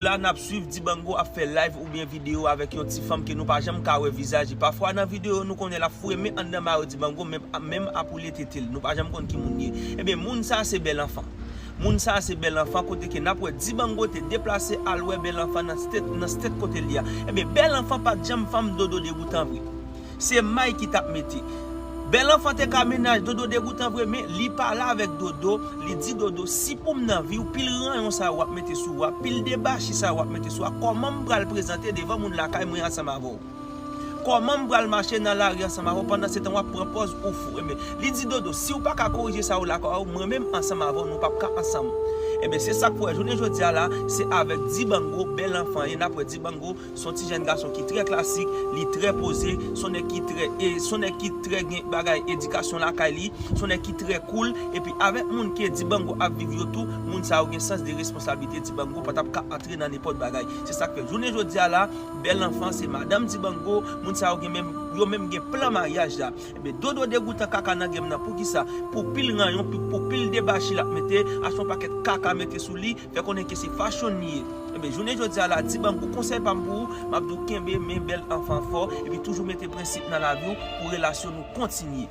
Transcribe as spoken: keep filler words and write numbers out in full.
La n ap swiv Dibango ap fè live oubyen videyo avèk yon ti fanm ke nou pa janm ka wè vizaj li. Pafwa nan videyo nou konnen l ap foure men anndan mayo Dibango, menm, menm ap woule tete l. Nou pa janm konn ki moun li ye. Ebyen, moun sa a se Bèl Anfan. Moun sa a se Bèl Anfan, kote ke n ap wè Dibango te deplase al wè Bèl Anfan nan state, nan state kote li a. Ebyen, Bèl Anfan pa t janm fanm Dodo degoutan vre. Se may ki t ap mete. Bèl Anfan te ka mennaj Dodo degoutan vre, men li pale avèk Dodo, li di Dodo, si pou m nan vi w, pil ranyon sa yo w ap mete sou ou a, pil debachi sa yo w ap mete sou ou a, kòman m pral prezante devan moun lakay mwen ansanm avè w? Kòman m pral mache nan lari ansanm avè w pandan se tan w ap pran pòz ou fou? Ebyen, li di Dodo, si w pa ka korije sa yo lakay ou, mwen menm ansanm avè w, nou p ap ka ansanm. Ebyen, se sa k fè jounen jodi a la, se avèk Dibango, Bèl Anfan ye, n ap wè Dibango, se yon ti jèn gason ki trè klasik, li trè poze, se yon nèg ki trè, e, se yon nèg ki trè gen bagay edikasyon lakay li, se yon nèg ki trè cool, epi avèk moun ke Dibango ap viv yo tou, moun sa yo gen sans de responsablite, Dibango pa t ap ka antre nan nenpòt bagay. Se sa k fè jounen jodi a la, Bèl Anfan se madanm Dibango, moun sa yo gen menm, yo menm gen plan maryaj la. Ebyen, Dodo degoutan kaka nan game nan, poukisa? Pou pil ranyon, pou, pou pil debachi l ap mete, achte yon pakèt kaka mete sou li, fè konnen ke se fashion li ye. Ebyen, jounen jodi a la, Dibango, konsèy pa m pou ou, m ap di w kenbe men Bèl Anfan fò, epi toujou mete prensip nan lavi w pou relasyon nou kontinye.